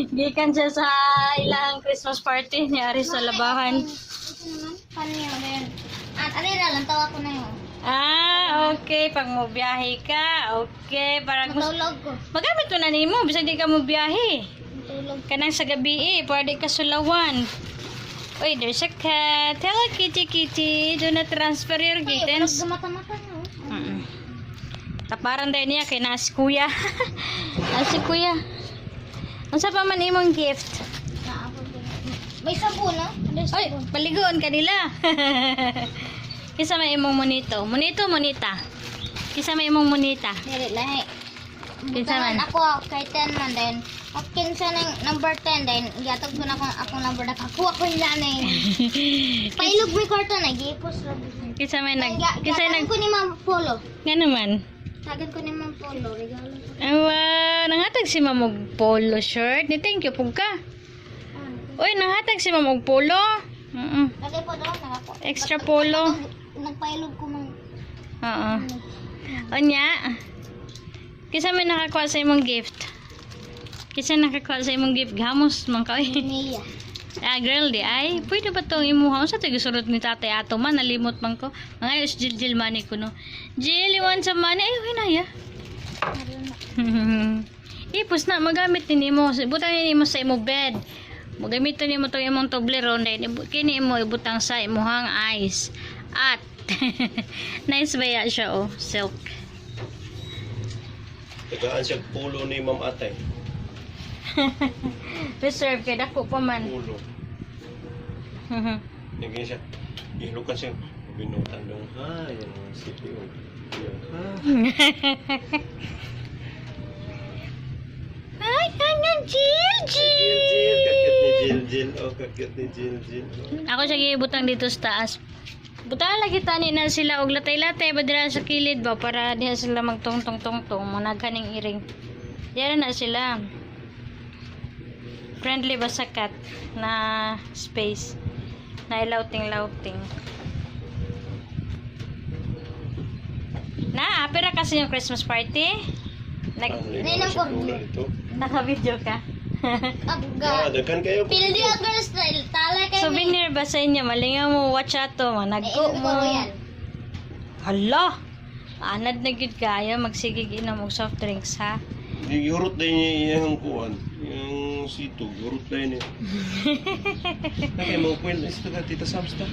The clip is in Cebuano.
Gikan siya sa ilang Christmas party ni ari sa labahan. Ito naman, paano yun? At ano yun, lang tawa ko na yun. Ah, okay. Pag mo biyahe ka, okay. Para gusto Matulog ko. magamit mo na nimo bisag di ka mo biyahe. Matulog. Kanang sa gabi eh, pwede ka sulawan. Uy, there's a cat. Hello, kitty kitty. Do not transfer your Ay, kittens. mata-mata na. Oh. Taparan dahil niya kay naa si kuya. Naa si kuya. Unsa pa man imong gift? Naa ako din. May sabon, no? Ano yung Oy, sabon? paligoon kanila. Kinsa may imong monito? Monito, monita. Kinsa may imong monita? Dili, lahi. Kinsa man? Butangan ako kay 10 man then. At kinsa nang number 10 then giatog ko na akong akong number, nakakuha ko nila na yun. Pailog may kwarto na gipos ra. Kinsa may nag kinsa Kinsa nag ko ni Ma'am Polo. Nga naman. Tagan ko ni Ma'am Polo regalo. Ay, wow, nanghatag si ma'am og polo shirt. Ni thank you pug ka. Ah, Uy, nanghatag si ma'am og polo. Lagay po daw nakakuha. Extra polo. Nagpailog ko man. Oo. Unya. Kinsa may nakakuha sa imong gift? Kinsa nakakuha sa imong gift? Gamos man ka. Oy. Emilia. Ah, girl di ay. Pwede ba tong imuha? Unsa to gisurot ni tatay ato man nalimot man ko. Mga ayos Jill Jill money ko no. Jill, you want some money? Ay, hinaya. Ipos na magamit ni nimo. Butang ni nimo sa imo bed. Magamit nimo tong imong Toblerone then kini imo ibutang sa imuhang ice. At nice ba ya siya oh, silk. Tagaan siya pulo ni Ma'am Atay. Reserve kay dako pa man. Pulo. Naging siya. Ilukan siya. Binutan dong. Ha, yan ang CPU. Yan. Ha. Ay, kanang Jill Jill, Jill. Kakit ni Jill, Jill. Oh, kakit ni Jill, Jill. Oh. Ako siya gibutang dito sa taas. Butangan lagi tani na sila og latay-latay ba dira sa kilid ba para diha sila magtungtong-tungtong mo nagkaning iring. Diha na sila. Friendly ba sa cat na space na ilauting-lauting. Na, apira kasi yung Christmas party. Nag Ang Ngayon linaw ang siya pulo dito. naka-video ka. Ah, Aga. daghan kayo. Pildi ang girl style. Tala kay Souvenir ba sa inyo? Malingaw mo watch ato, managko Nainom ko mo. royal. Hala! Anad na gyud kayo magsigig inom og soft drinks ha. Yurot din niya iyang kuan. Yung sito, yurot din niya. Nakay mo kwento ito ka Tita Samsta.